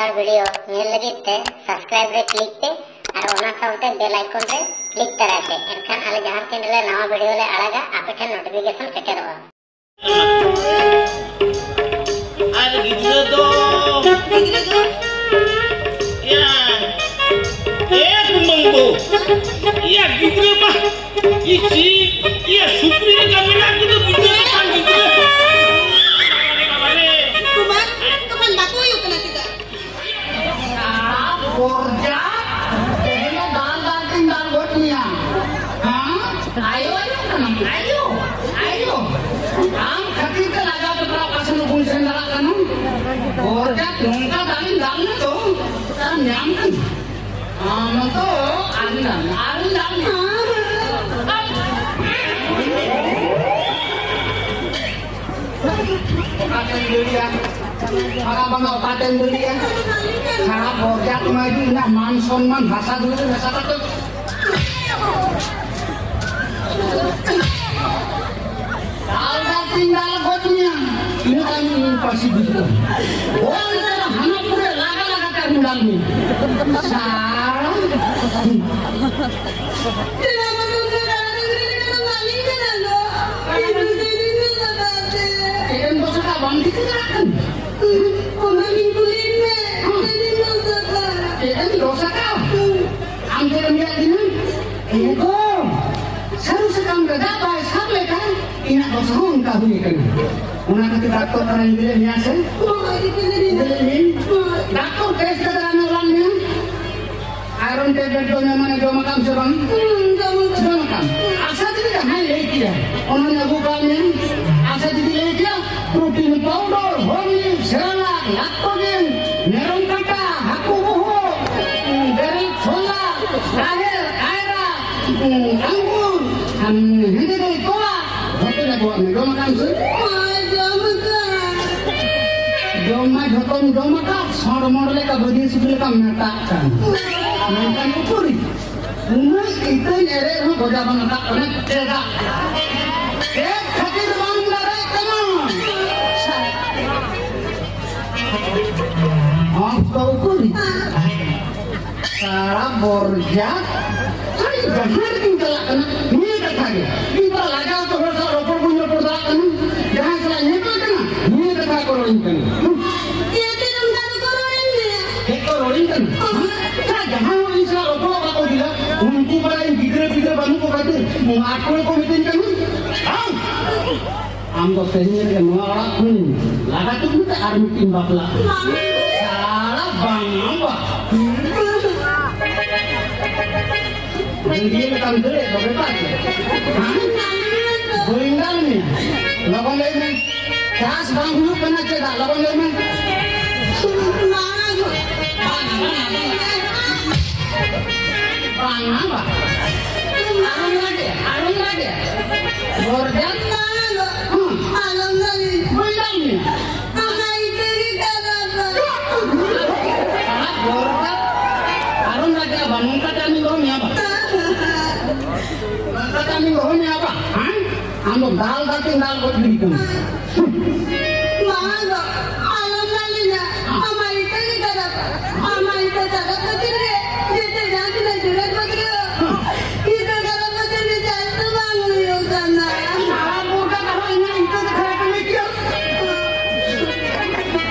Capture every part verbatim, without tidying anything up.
ᱟᱨ video ᱧᱮᱞ ᱞᱟᱹᱜᱤᱫ ᱛᱮ subscribe ᱨᱮ click ᱯᱮ ᱟᱨ ᱚᱱᱟ ᱥᱟᱶᱛᱮ bell icon ᱨᱮ click ᱛᱟᱨᱟᱭ ᱯᱮ᱾ ᱮᱱᱠᱷᱟᱱ ᱟᱞᱮ ᱡᱟᱦᱟᱸ ᱛᱤᱱ ᱨᱮᱞᱮ ᱱᱟᱣᱟ ᱵᱷᱤᱰᱤᱭᱳ ᱞᱮ ᱟᱲᱟᱜᱟ, ᱟᱯᱮ ᱴᱷᱮᱱ notification ᱥᱮᱴᱮᱨᱚᱜᱼᱟ᱾ ᱟᱨ ᱜᱤᱫᱽᱨᱟᱹ ᱫᱚ, ᱜᱤᱫᱽᱨᱟᱹ ᱫᱚ, ᱭᱟ, ᱮ ᱠᱩᱢᱟᱹᱝ ᱵᱟᱹᱦᱩ, ᱭᱟ, ᱜᱤᱫᱽᱨᱟᱹ ᱢᱟ, ᱤ ᱪᱤ, ᱭᱟ, ᱥᱩᱠᱨᱤ ᱞᱮᱠᱟ ᱢᱮᱱᱟᱜ ᱠᱤᱱᱟ, ᱜᱤᱫᱽᱨᱟᱹ ᱞᱮᱠᱟᱱ ᱜᱤᱫᱽᱨᱟᱹ᱾ ᱵᱟᱵᱟ ᱨᱮ, ᱵᱟᱵᱟ ᱨᱮ᱾ ᱠᱩᱢᱟᱹᱝ, ᱛᱚᱠᱷᱚᱱ ᱵᱟᱠᱚ ᱦᱩᱭᱩᱜ ᱠᱟᱱᱟ ᱪᱮᱫᱟᱜ? ᱟᱯ ᱵᱚᱨᱡᱟ, ᱛᱮᱦᱮᱧ ᱫᱚ ᱫᱟᱞ ᱫᱟᱞ ᱛᱤᱧ ᱫᱟᱞ ᱜᱚᱡ ᱢᱮᱭᱟ᱾ ᱦᱮᱸ? ᱟᱭᱳ, ᱟᱭᱳ ᱠᱟᱱᱟᱢ, ᱟᱭᱳ, ᱟᱭᱳ᱾ ᱟᱢ ᱠᱷᱟᱹᱛᱤᱨ ᱛᱮ ᱞᱟᱡᱟᱣ ᱛᱮ ᱯᱮᱲᱟ ᱯᱟᱥᱮ ᱱᱩᱠᱩᱧ ᱥᱮᱱ ᱫᱟᱲᱮᱭᱟᱜ ᱠᱟᱱᱟ᱾ ᱵᱚᱨᱡᱟ, ᱱᱚᱝᱠᱟ ᱫᱟᱞ ᱤᱧ ᱫᱟᱞ ᱢᱮ ᱫᱚ, ᱚᱠᱟᱨᱮᱢ ᱧᱟᱢ ᱠᱟᱱᱟ? ᱟᱢ ᱫᱚ ᱟᱹᱣᱨᱤ ᱫᱟᱞ ᱢᱮ, ᱟᱹᱣᱨᱤ ᱫᱟᱞ ᱢᱮ᱾ ᱚᱠᱟᱛᱮᱢ ᱫᱟᱹᱲᱤᱭᱟ? ᱵᱟᱝᱟ, ᱵᱟᱝᱟ, ᱚᱠᱟᱛᱮᱢ ᱫᱟᱹᱲᱤᱭᱟ? ᱥᱟᱨᱟ ᱵᱚᱨᱡᱟ ᱠᱚᱢᱟ ᱤᱫᱤ ᱤᱧᱟᱹᱜ ᱢᱟᱱ ᱥᱚᱱᱢᱟᱱ ᱦᱟᱥᱟ ᱫᱷᱩᱲᱤ ᱨᱮ ᱢᱮᱥᱟ ᱠᱟᱛᱮ᱾ ᱫᱟᱞ ᱫᱟᱞ ᱛᱤᱧ ᱫᱟᱞ ᱜᱚᱡ ᱢᱮᱭᱟ᱾ ᱤᱱᱟᱹ ᱛᱟᱭᱚᱢ ᱤᱧ ᱯᱟᱹᱥᱤ ᱵᱩᱡᱷᱟᱹᱣᱟ᱾ ᱚᱱᱟ ᱦᱟᱱᱟ ᱯᱩᱨᱟᱹ ᱞᱟᱜᱟ ᱞᱟᱜᱟ ᱛᱮ ᱟᱨᱦᱚᱸ ᱫᱟᱞ ᱢᱮᱭᱟ᱾ ᱥᱟᱨᱟ᱾ ᱪᱮᱫ ᱮᱢ ᱫᱚᱥ ᱟᱠᱟᱫ ᱵᱟᱢ ᱴᱷᱤᱠᱟᱹ ᱫᱟᱲᱮᱭᱟᱜ ᱠᱟᱱᱟ? ᱚᱱᱟ ᱜᱤᱧ ᱠᱩᱞᱤᱭᱮᱫ ᱢᱮ, ᱪᱮᱫ ᱮᱢ ᱫᱚᱥ ᱟᱠᱟᱫ? ᱪᱮᱫ ᱮᱢ ᱫᱚᱥ ᱟᱠᱟᱫ? ᱟᱢ ᱪᱮᱫ ᱮᱢ ᱞᱟᱹᱭᱟᱫ ᱫᱤᱱᱟ? ᱮ ᱜᱚ, ᱥᱟᱹᱨᱩ ᱥᱟᱠᱟᱢ ᱨᱮ ᱫᱟᱜ ᱵᱟᱭ ᱥᱟᱵ ᱞᱮᱠᱷᱟᱱ ᱤᱧᱟᱹᱜ ᱫᱚᱥᱟ ᱦᱚᱸ ᱚᱱᱠᱟ ᱦᱩᱭ ᱟᱠᱟᱱᱟ᱾ ᱚᱱᱟ ᱠᱷᱟᱹᱛᱤᱨ ᱰᱟᱠᱛᱚᱨ ᱠᱷᱟᱱᱟᱧ ᱤᱫᱤ ᱞᱮᱫ ᱢᱮᱭᱟ ᱥᱮ? ᱤᱫᱤ ᱞᱮᱫ ᱢᱮᱭᱟ᱾ ᱰᱟᱠᱛᱚᱨ ᱴᱮᱥᱴ ᱠᱟᱛᱮ ᱨᱟᱱ ᱮ ᱮᱢᱟᱫ ᱢᱮᱭᱟ᱾ ᱟᱭᱨᱚᱱ ᱴᱮᱵᱞᱮᱴ ᱫᱚ ᱢᱟᱱᱮ ᱡᱚᱢ ᱟᱠᱟᱫ ᱥᱮ ᱵᱟᱝ? ᱦᱩᱸ, ᱡᱚᱢ ᱟᱠᱟᱫ᱾ ᱡᱚᱢ ᱟᱠᱟᱫ᱾ ᱟᱥᱟ ᱫᱤᱫᱤ ᱡᱟᱦᱟᱸᱭ ᱞᱟᱹᱭ ᱠᱮᱭᱟ, ᱚᱱᱟᱧ ᱟᱹᱜᱩ ᱠᱟᱜ ᱢᱮᱭᱟ᱾ ᱟᱥᱟ ᱫᱤᱫᱤ ᱞᱟᱹᱭ ᱠᱮᱭᱟ, ᱯᱨᱳᱴᱤᱱ ᱯᱟᱣᱰᱟᱨ, ᱦᱚᱨᱞᱤᱠᱥ, ᱥᱮᱨᱮᱞᱟᱠ, ᱞᱟᱠᱴᱳᱡᱮᱱ, ᱢᱮᱨᱚᱢ ᱠᱟᱴᱟ, ᱦᱟᱹᱠᱩ ᱵᱚᱦᱚᱜ, ᱵᱮᱨᱮᱞ ᱪᱷᱳᱞᱟ, ᱨᱟᱦᱮᱲ, ᱠᱟᱭᱨᱟ, ᱟᱝᱜᱩᱨ, ᱦᱮᱸᱫᱮ ᱫᱟᱹᱭ ᱛᱚᱣᱟ, ᱡᱷᱚᱛᱚᱧ ᱟᱹᱜᱩᱣᱟᱜ ᱢᱮᱭᱟ᱾ ᱡᱚᱢ ᱟᱠᱟᱫ ᱥᱮ? ᱦᱳᱭ, ᱡᱚᱢ ᱟᱠᱟᱫ᱾ ᱡᱚᱢ ᱢᱟ ᱡᱷᱚᱛᱚᱢ ᱡᱚᱢ ᱟᱠᱟᱫ, ᱥᱚᱲ ᱢᱚᱲ ᱞᱮᱠᱟ ᱵᱟᱹᱫᱷᱤ ᱥᱩᱠᱨᱤ ᱞᱮᱠᱟᱢ ᱢᱮᱛᱟᱜ ᱠᱟᱱ᱾ ᱢᱮᱱᱠᱷᱟᱱ ᱩᱠᱩᱨᱤᱡ? ᱩᱱᱟᱹᱜ ᱤᱛᱟᱹᱧ ᱮᱨᱮᱫ ᱨᱮᱦᱚᱸ ᱵᱚᱡᱟ ᱵᱟᱝ ᱨᱟᱠᱟᱵ ᱠᱟᱱᱟ᱾ ᱪᱮᱫᱟᱜ? ᱪᱮᱫ ᱠᱷᱟᱹᱛᱤᱨ ᱵᱟᱝ ᱫᱟᱨᱮᱜ ᱠᱟᱱᱟ? ᱦᱚᱸ, ᱛᱚ ᱩᱠᱩᱨ? ᱥᱟᱲᱟ ᱵᱚᱨᱡᱟ᱾ ᱟᱹᱰᱤ ᱡᱟᱦᱟᱸ ᱨᱮᱜᱮᱧ ᱪᱟᱞᱟᱜ ᱠᱟᱱᱟ, ᱱᱤᱭᱟᱹ ᱠᱟᱛᱷᱟ ᱜᱮ᱾ ᱤᱧ ᱫᱚ ᱞᱟᱡᱟᱣ ᱛᱮ ᱦᱚᱲ ᱥᱟᱞᱟᱜ ᱨᱚᱯᱚᱲ ᱵᱟᱹᱧ ᱨᱚᱯᱚᱲ ᱫᱟᱲᱮᱭᱟᱜ ᱠᱟᱱᱟ᱾ ᱡᱟᱦᱟᱸᱭ ᱥᱟᱞᱟᱜ ᱧᱮᱯᱮᱞ ᱠᱟᱱᱟ, ᱱᱤᱭᱟᱹ ᱠᱟᱛᱷᱟ ᱠᱚ ᱨᱚᱲᱤᱧ ᱠᱟᱱᱟ᱾ ᱪᱮᱫ ᱛᱮ ᱱᱚᱝᱠᱟ ᱫᱚᱠᱚ ᱨᱚᱲᱤᱧ ᱠᱟᱱᱟ? ᱪᱮᱫ ᱠᱚ ᱨᱚᱲᱤᱧ ᱠᱟᱱᱟ? ᱦᱮᱸ? ᱡᱟᱦᱟᱸᱭ ᱦᱚᱲ ᱤᱧ ᱥᱟᱞᱟᱜ ᱨᱚᱯᱚᱲ ᱵᱟᱠᱚ ᱫᱤᱞᱟ, ᱩᱱᱠᱩ ᱯᱟᱲᱟ ᱤᱧ ᱜᱤᱫᱽᱨᱟᱹ ᱯᱤᱫᱽᱨᱟᱹ ᱵᱟᱹᱱᱩᱜ ᱠᱚ ᱠᱷᱟᱹᱛᱤᱨ ᱟᱠᱚ ᱜᱮᱠᱚ ᱢᱤᱛᱟᱹᱧ ᱠᱟᱱᱟ᱾ ᱵᱟᱝ! ᱟᱢ ᱫᱚ ᱛᱮᱦᱮᱧ ᱨᱮᱜᱮ ᱱᱚᱣᱟ ᱚᱲᱟᱜ ᱠᱷᱚᱱ ᱞᱟᱜᱟ ᱛᱩᱫ ᱢᱮ, ᱟᱨ ᱢᱤᱫᱴᱤᱱ ᱵᱟᱯᱞᱟ᱾ ᱥᱟᱲᱟ ᱵᱟᱝ ᱵᱟ᱾ ᱨᱮᱸᱜᱮᱡ ᱞᱮᱠᱟᱢ ᱫᱟᱹᱲᱮᱫ ᱫᱚ ᱵᱮᱯᱟᱨ ᱪᱮᱫ? ᱦᱮᱸ? ᱵᱟᱹᱧ ᱫᱟᱞ ᱢᱮᱭᱟ᱾ ᱞᱚᱜᱚᱱ ᱞᱟᱹᱭ ᱢᱮ᱾ ᱪᱟᱥ ᱵᱟᱝ ᱦᱩᱭᱩᱜ ᱠᱟᱱᱟ ᱪᱮᱫᱟᱜ? ᱞᱚᱜᱚᱱ ᱞᱟᱹᱭ ᱢᱮ᱾ ᱵᱟᱝᱟ, ᱵᱟᱝᱟ, ᱵᱟᱝᱟ᱾ ᱵᱟᱝᱟ, ᱵᱟᱝᱟ᱾ ᱟᱨᱚᱢ ᱨᱟᱜᱮ, ᱟᱨᱚᱢ ᱨᱟᱜᱮ᱾ ᱵᱚᱨᱡᱟ᱾ ᱦᱩᱸ᱾ ᱟᱞᱚᱢ ᱨᱟᱜᱮ᱾ ᱵᱟᱹᱧ ᱨᱟᱜ ᱢᱮᱭᱟ᱾ ᱟᱢᱟᱜ ᱤᱛᱟᱹ ᱜᱮ ᱠᱷᱟᱨᱟᱯᱟ᱾ ᱟᱨ ᱵᱚᱨᱡᱟ᱾ ᱟᱨᱚᱢ ᱨᱟᱜᱮ, ᱵᱟ, ᱱᱚᱝᱠᱟ ᱛᱮ ᱟᱢᱤᱧ ᱫᱚᱦᱚ ᱢᱮᱭᱟ, ᱵᱟ᱾ ᱱᱚᱝᱠᱟ ᱛᱮ ᱟᱢᱤᱧ ᱫᱚᱦᱚ ᱢᱮᱭᱟ, ᱵᱟ᱾ ᱦᱮᱸ? ᱟᱢ ᱫᱚ ᱫᱟᱞ ᱫᱟᱞ ᱛᱮᱢ ᱫᱟᱞ ᱜᱚᱫ ᱜᱤᱰᱤ ᱠᱟᱢᱟ᱾ ᱢᱟ ᱫᱚ ᱟᱞᱚᱢ ᱞᱟᱹᱞᱤᱧᱟ᱾ ᱟᱢᱟᱜ ᱤᱛᱟᱹ ᱜᱮ ᱠᱷᱟᱨᱟᱯ᱾ ᱟᱢᱟᱜ ᱤᱛᱟᱹ ᱠᱷᱟᱨᱟᱯ ᱠᱷᱟᱹᱛᱤᱨ ᱜᱮ ᱡᱮᱛᱮ ᱡᱟᱦᱟᱸ ᱛᱤᱱᱟᱹᱜ ᱡᱩᱲᱟᱹ ᱠᱚ ᱜᱤᱫᱽᱨᱟᱹ, ᱤᱛᱟᱹ ᱠᱷᱟᱨᱟᱯ ᱠᱷᱟᱹᱛᱤᱨ ᱜᱮ ᱪᱟᱥ ᱫᱚ ᱵᱟᱝ ᱦᱩᱭᱩᱜ ᱠᱟᱱᱟ᱾ ᱟᱨ ᱢᱚᱴᱟ ᱠᱟᱨᱚᱱ ᱤᱧᱟᱹᱜ ᱤᱛᱟᱹ ᱜᱮ ᱠᱷᱟᱨᱟᱯ ᱮᱢ ᱞᱟᱹᱭ ᱠᱮᱫᱟ᱾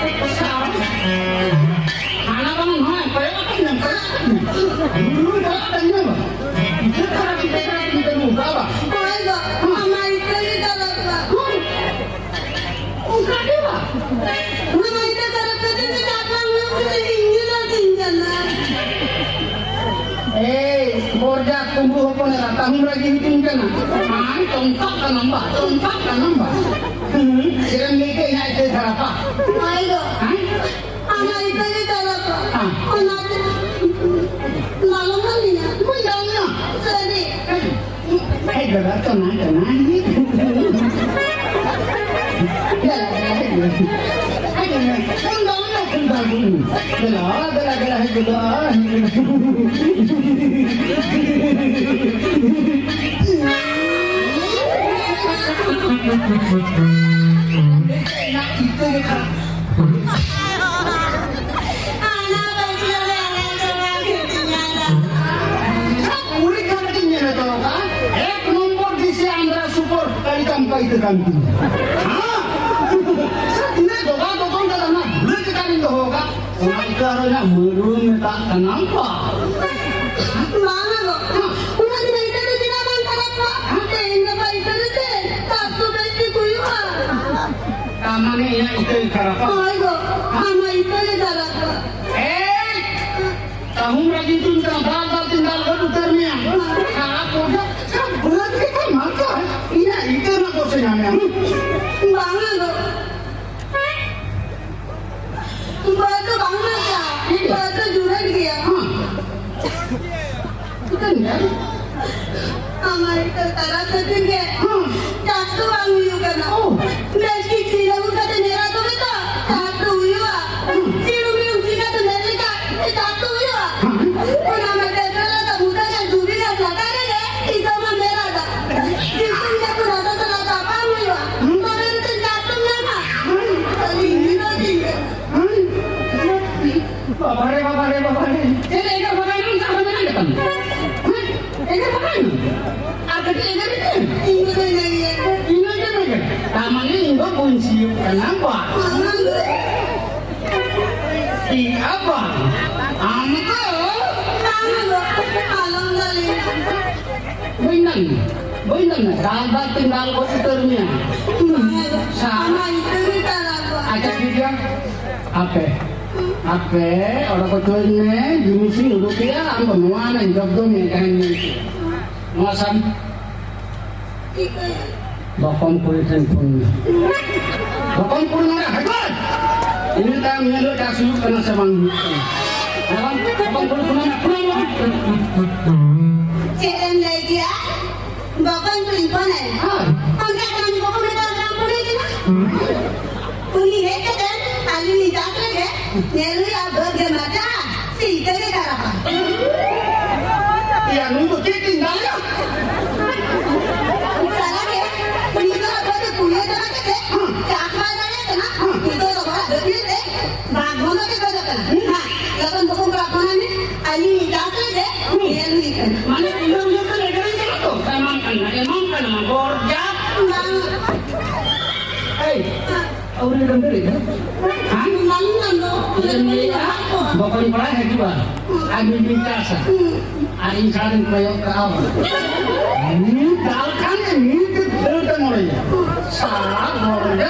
ᱦᱟᱱᱟ ᱵᱟᱝ ᱱᱚᱣᱟ ᱠᱚᱭᱚᱜ ᱠᱟᱛᱮ ᱧᱮᱞ, ᱠᱚᱭᱚᱜ ᱠᱟᱛᱮ ᱧᱮᱞ᱾ ᱦᱩᱲᱩ ᱠᱚᱭᱚᱜ ᱠᱟᱛᱮ ᱧᱮᱞ᱾ ᱤᱛᱟᱹ ᱠᱷᱟᱨᱟᱯ, ᱤᱛᱟᱹ ᱠᱷᱟᱨᱟᱯ, ᱤᱛᱟᱹ ᱠᱷᱟᱨᱟᱯ, ᱵᱟᱵᱟ᱾ ᱦᱳᱭ ᱜᱚ, ᱟᱢᱟᱜ ᱤᱛᱟᱹ ᱜᱮ ᱠᱷᱟᱨᱟᱯ ᱵᱟ᱾ ᱚᱱᱠᱟ ᱜᱮ ᱵᱟ? ᱱᱚᱣᱟ ᱤᱛᱟᱹ ᱠᱷᱟᱨᱟᱯ ᱠᱷᱟᱹᱛᱤᱨ ᱛᱮ ᱪᱟᱥ ᱵᱟᱝ ᱦᱩᱭᱩᱜ ᱠᱟᱱᱟ, ᱤᱧ ᱜᱮ ᱞᱚᱥ ᱤᱧ ᱠᱟᱱᱟ᱾ ᱮᱭ, ᱵᱚᱨᱡᱟ ᱠᱩᱢᱵᱽᱲᱩ ᱦᱚᱯᱚᱱ ᱮᱨᱟ, ᱛᱟᱹᱦᱩᱢ ᱨᱟᱹᱜᱤ ᱦᱚᱪᱚᱧ ᱠᱟᱱᱟ᱾ ᱟᱢ ᱪᱚᱢᱠᱟᱜ ᱠᱟᱱᱟᱢ ᱵᱟ, ᱪᱚᱢᱠᱟᱜ ᱠᱟᱱᱟᱢ ᱵᱟ᱾ ᱦᱩᱸ, ᱪᱮᱫ ᱮᱢ ᱞᱟᱹᱭ ᱠᱮᱫ ᱤᱧᱟᱹᱜ ᱤᱛᱟᱹ ᱠᱷᱟᱨᱟᱯᱟ? ᱦᱳᱭ ᱜᱚ᱾ ᱦᱮᱸ? ᱟᱢᱟᱜ ᱤᱛᱟᱹ ᱜᱮ ᱠᱷᱟᱨᱟᱯᱟ᱾ ᱦᱮᱸ᱾ ᱚᱱᱟᱛᱮ ᱞᱚᱞᱚ ᱢᱟᱹᱱᱤᱧᱟ᱾ ᱵᱟᱹᱧ ᱞᱚᱞᱚ ᱢᱮᱭᱟ᱾ ᱥᱟᱹᱨᱤ᱾ ᱦᱮᱸ ᱫᱟᱫᱟ, ᱛᱚᱱᱟ, ᱛᱚᱱᱟ᱾ ᱫᱮᱞᱟ, ᱫᱮᱞᱟ, ᱦᱮᱡ ᱜᱚᱫᱚᱜ ᱢᱮ᱾ ᱫᱮᱞᱟ, ᱫᱮᱞᱟ, ᱫᱮᱞᱟ, ᱦᱮᱡ ᱜᱚᱫᱚᱜ ᱢᱮ᱾ ᱤᱛᱟᱹ ᱜᱮ ᱠᱷᱟᱨᱟᱯ᱾ ᱠᱟᱱ ᱛᱤᱧᱟ᱾ ᱦᱮᱸ? ᱛᱤᱱᱟᱹᱜ ᱡᱚᱜᱟᱣ ᱡᱚᱛᱚᱱ ᱠᱟᱫᱟ, ᱚᱱᱟ ᱵᱷᱩᱞᱟᱹ ᱪᱮᱛᱟᱱ ᱨᱤᱧ ᱫᱚᱦᱚ ᱠᱟᱜ᱾ ᱚᱱᱟ ᱤᱛᱟᱹ ᱟᱨᱚ ᱤᱧᱟᱹᱜ ᱢᱟᱹᱨᱩ ᱢᱮᱛᱟᱜ ᱠᱟᱱᱟ ᱵᱟ᱾ ᱵᱟᱝᱟ ᱜᱚ, ᱩᱱᱟᱹᱜ ᱫᱤᱱ ᱤᱛᱟᱹ ᱫᱚ ᱪᱮᱫᱟᱜ ᱵᱟᱝ ᱠᱷᱟᱨᱟᱯ ᱠᱚᱜᱼᱟ? ᱛᱮᱦᱮᱧ ᱜᱟᱯᱟ ᱤᱛᱟᱹ ᱨᱮ ᱪᱮᱫ ᱪᱟᱥ ᱫᱚ ᱵᱮᱥ ᱴᱷᱤᱠ ᱦᱩᱭᱩᱜᱼᱟ? ᱛᱟᱨ ᱢᱟᱱᱮ ᱤᱧᱟᱹᱜ ᱤᱛᱟᱹ ᱠᱷᱟᱨᱟᱯᱟ? ᱦᱳᱭ ᱜᱚ, ᱟᱢᱟᱜ ᱤᱛᱟᱹ ᱜᱮ ᱠᱷᱟᱨᱟᱯᱟ᱾ ᱮᱭ! ᱛᱟᱹᱦᱩᱢ ᱨᱟᱹᱜᱤ ᱦᱚᱪᱚᱧ ᱠᱟᱱᱟ, ᱵᱟᱨ ᱵᱟᱨ ᱛᱤᱧ ᱫᱟᱞ ᱜᱚᱡ ᱩᱛᱟᱹᱨ ᱢᱮᱭᱟ᱾ ᱠᱷᱟᱨᱟᱯ ᱠᱚ ᱡᱟ, ᱠᱷᱟᱨᱟᱯ ᱵᱟᱹᱫᱽ ᱜᱮ ᱠᱚ ᱢᱟᱨ ᱠᱟᱜᱼᱟ᱾ ᱤᱧᱟᱹᱜ ᱤᱛᱟᱹ ᱨᱮᱱᱟᱜ ᱫᱳᱥᱮ ᱧᱟᱢᱮᱭᱟ᱾ ᱵᱟᱝᱟ ᱜᱚ᱾ ᱵᱟᱹᱫᱽ ᱫᱚ ᱵᱟᱝ ᱢᱟᱨ ᱠᱟᱜᱼᱟ᱾ ᱵᱟᱹᱫᱽ ᱫᱚ ᱡᱩᱨᱟᱹᱜ ᱜᱮᱭᱟ᱾ ᱦᱮᱸ᱾ ᱪᱤᱠᱟᱹᱧ ᱧᱮᱞ? ᱟᱢᱟᱜ ᱤᱛᱟᱹ ᱛᱟᱨᱟ ᱠᱷᱟᱹᱛᱤᱨ ᱜᱮ ᱦᱮᱸ᱾ ᱪᱟᱥ ᱫᱚ ᱵᱟᱝ ᱦᱩᱭᱩᱜ ᱠᱟᱱᱟ᱾ ᱳ᱾ ᱵᱮᱥ ᱴᱷᱤᱠ ᱥᱤ ᱞᱟᱹᱦᱩᱫ ᱠᱟᱛᱮ ᱮᱨᱟ ᱛᱚᱵᱮ ᱛᱚ ᱪᱟᱥ ᱫᱚ ᱦᱩᱭᱩᱜᱼᱟ᱾ ᱦᱮᱸ᱾ ᱥᱤᱲᱩᱢ ᱵᱤᱲᱩᱢ ᱥᱤ ᱠᱟᱛᱮ ᱮᱨ ᱞᱮᱠᱷᱟᱱ ᱪᱟᱥ ᱫᱚ ᱦᱩᱭᱩᱜᱼᱟ᱾ ᱦᱮᱸ᱾ ᱚᱱᱟ ᱢᱟ ᱪᱟᱥ ᱫᱚ ᱵᱩᱴᱟᱹ ᱜᱮ ᱫᱷᱩᱵᱤ ᱜᱷᱟᱥ ᱞᱟᱛᱟᱨ ᱨᱮᱜᱮ ᱤᱛᱟᱹ ᱢᱟ ᱮᱨ ᱟᱫᱟ᱾ ᱥᱤᱛᱩᱝ ᱡᱟᱹᱯᱩᱫ ᱦᱟᱥᱟ ᱥᱟᱞᱟᱜ ᱛᱟᱯᱟᱢ ᱦᱩᱭᱩᱜᱼᱟ᱾ ᱦᱮᱸ᱾ ᱛᱚᱵᱮ ᱨᱮᱥᱮ ᱪᱟᱥ ᱫᱚᱢ ᱧᱟᱢᱟ᱾ ᱦᱮᱸ᱾ ᱠᱷᱟᱹᱞᱤ ᱤᱧ ᱫᱚ ᱪᱮᱫ ᱦᱮᱸ᱾ ᱵᱟᱵᱟᱨᱮ, ᱵᱟᱵᱟᱨᱮ, ᱵᱟᱵᱟᱨᱮ᱾ ᱪᱮᱫ ᱮᱜᱮᱨ ᱵᱟᱵᱟᱨᱮ ᱱᱚᱝᱠᱟ ᱦᱚᱸ ᱢᱮᱱᱟᱜ ᱜᱮᱛᱟᱢ? ᱦᱮᱸ? ᱮᱜᱮᱨ ᱵᱟᱵᱟᱨᱮ? ᱟᱨ ᱠᱟᱹᱴᱤᱡ ᱮᱜᱮᱨ ᱤᱧ ᱢᱮ᱾ ᱤᱧ ᱫᱚ ᱵᱟᱹᱧ ᱮᱜᱮᱨ᱾ ᱤᱧ ᱫᱚ ᱪᱮᱫ ᱮᱜᱮᱨ? ᱛᱟᱨ ᱢᱟᱱᱮ ᱤᱧ ᱫᱚ ᱵᱟᱹᱧ ᱥᱤᱭᱳᱜ ᱠᱟᱱᱟ, ᱵᱟ᱾ ᱚᱱᱟ ᱫᱚ ᱥᱤᱭᱟ, ᱵᱟ᱾ ᱟᱢ ᱫᱚ ᱵᱟᱝ ᱫᱚ ᱟᱞᱚᱢ ᱫᱟᱞᱮᱧᱟ᱾ ᱵᱟᱹᱧ ᱫᱟᱞ ᱢᱮᱭᱟ, ᱵᱟᱹᱧ ᱫᱟᱞ ᱢᱮᱭᱟ᱾ ᱫᱟᱞ ᱫᱟᱞ ᱛᱮᱧ ᱫᱟᱞ ᱜᱚᱡ ᱩᱛᱟᱹᱨ ᱢᱮᱭᱟ᱾ ᱵᱟᱝ ᱫᱚ ᱥᱟ- ᱟᱢᱟᱜ ᱤᱛᱟᱹ ᱜᱮ ᱛᱟᱞᱟ ᱠᱚ᱾ ᱟᱪᱪᱷᱟ, ᱴᱷᱤᱠ ᱜᱮᱭᱟ᱾ ᱟᱯᱮ, ᱟᱯᱮ, ᱚᱸᱰᱮ ᱠᱚ ᱪᱚᱭ ᱢᱮ, ᱡᱤᱱᱤᱥᱤᱧ ᱩᱰᱩᱠᱮᱜᱼᱟ, ᱟᱢ ᱫᱚ ᱱᱚᱣᱟ ᱨᱮᱱᱟᱜ ᱡᱚᱵᱫᱚ ᱢᱮ, ᱡᱟᱦᱟᱸᱧ ᱢᱮᱱ ᱠᱮᱫ᱾ ᱱᱚᱣᱟ ᱥᱟᱢ-, ᱵᱚᱠᱚᱢ ᱠᱩᱲᱤ ᱴᱷᱮᱱ ᱯᱷᱳᱱ ᱢᱮ᱾ ᱵᱚᱠᱚᱢ ᱠᱩᱲᱤ ᱱᱚᱰᱮ ᱦᱟᱡᱟᱨ! ᱤᱱᱟᱹ ᱛᱟᱭᱚᱢ ᱧᱮᱞ ᱦᱩᱭᱩᱜᱼᱟ, ᱪᱟᱥ ᱦᱩᱭᱩᱜ ᱠᱟᱱᱟ ᱥᱮ ᱵᱟᱝ ᱦᱩᱭᱩᱜ ᱠᱟᱱᱟ᱾ ᱦᱮᱸ ᱵᱟᱝ? ᱵᱚᱠᱚᱢ ᱠᱩᱲᱤ ᱯᱷᱳᱱ ᱢᱮ, ᱯᱷᱳᱱ ᱢᱮ᱾ ᱪᱮᱫ ᱮᱢ ᱞᱟᱹᱭ ᱠᱮᱜᱼᱟ? ᱵᱚᱠᱚᱧ ᱠᱩᱲᱤᱧ ᱯᱷᱳᱱ ᱟᱭ᱾ ᱦᱮᱸ᱾ ᱯᱷᱳᱱ ᱠᱟᱜ ᱠᱟᱱᱟ, ᱵᱚᱠᱚᱧ ᱢᱮᱛᱟᱭ ᱠᱟᱱᱟ, ᱯᱷᱳᱱ ᱟᱭ ᱠᱟᱱᱟ᱾ ᱩᱱᱤ ᱦᱮᱡ ᱠᱟᱛᱮ ᱟᱹᱞᱤᱧ ᱞᱤᱧ ᱪᱟᱥ ᱞᱮᱜᱮ, ᱧᱮᱞ ᱦᱩᱭᱩᱜᱼᱟ, ᱵᱟᱹᱫᱽ ᱜᱮ ᱢᱟᱨᱪᱟ, ᱥᱤ ᱤᱛᱟᱹ ᱜᱮ ᱠᱷᱟᱨᱟᱯᱟ᱾ ᱭᱟ, ᱱᱩᱭ ᱫᱚ ᱪᱮᱫ ᱤᱧ ᱫᱟᱞᱮᱭᱟ? ᱥᱟᱞᱟ ᱜᱮ, ᱩᱱᱤ ᱫᱚ ᱟᱵᱚ ᱫᱚ ᱠᱩᱲᱤ ᱦᱚᱲ ᱠᱟᱱᱟ ᱠᱟᱛᱮ, ᱪᱟᱥ ᱵᱟᱭ ᱫᱟᱲᱮᱭᱟᱜ ᱠᱟᱱᱟ, ᱱᱤᱛᱚᱜ ᱫᱚ ᱦᱚᱲᱟᱜ ᱵᱟᱹᱫᱽ ᱨᱮ ᱵᱟᱜᱽ ᱵᱚᱱᱫᱚ ᱜᱮ ᱠᱷᱚᱡᱚᱜ ᱠᱟᱱᱟ᱾ ᱦᱮᱸ, ᱞᱚᱜᱚᱱ ᱵᱚᱠᱚᱧ ᱠᱚᱲᱟ ᱯᱷᱳᱱ ᱟᱭ ᱢᱮ, ᱟᱹᱞᱤᱧ ᱪᱟᱥ ᱞᱮᱜᱮ, ᱧᱮᱞ ᱦᱩᱭᱩᱜ ᱠᱟᱱᱟ᱾ ᱢᱟᱱᱮ ᱩᱭᱦᱟᱹᱨ ᱩᱭᱦᱟᱹᱨ ᱛᱮ ᱞᱮᱜᱮ ᱞᱤᱧ ᱪᱟᱞᱟᱜ ᱫᱚ, ᱮᱢᱟᱢ ᱠᱟᱱᱟ, ᱮᱢᱟᱢ ᱠᱟᱱᱟ, ᱜᱚᱨᱡᱟ᱾ ᱵᱟᱝ᱾ ᱦᱮᱸ? ᱵᱟᱝ ᱜᱟᱱᱚᱜ᱾ ᱪᱮᱫ ᱮᱢ ᱞᱟᱹᱭᱮᱫᱼᱟ? ᱵᱚᱠᱚᱧ ᱠᱚᱲᱟᱭ ᱦᱤᱡᱩᱜᱼᱟ᱾ ᱟᱨ ᱢᱤᱫ ᱫᱤᱱ ᱪᱟᱥᱟ᱾ ᱟᱨ ᱤᱧ ᱥᱟᱨᱤᱧ ᱠᱚᱭᱚᱜ ᱠᱟᱜᱼᱟ᱾ ᱢᱤᱫ ᱫᱟᱞ ᱠᱷᱟᱱ ᱜᱮ ᱢᱤᱫ ᱫᱟᱹᱲ ᱛᱮ ᱢᱚᱬᱮᱭᱟ᱾ ᱥᱟᱨᱟ ᱦᱚᱲ ᱜᱮ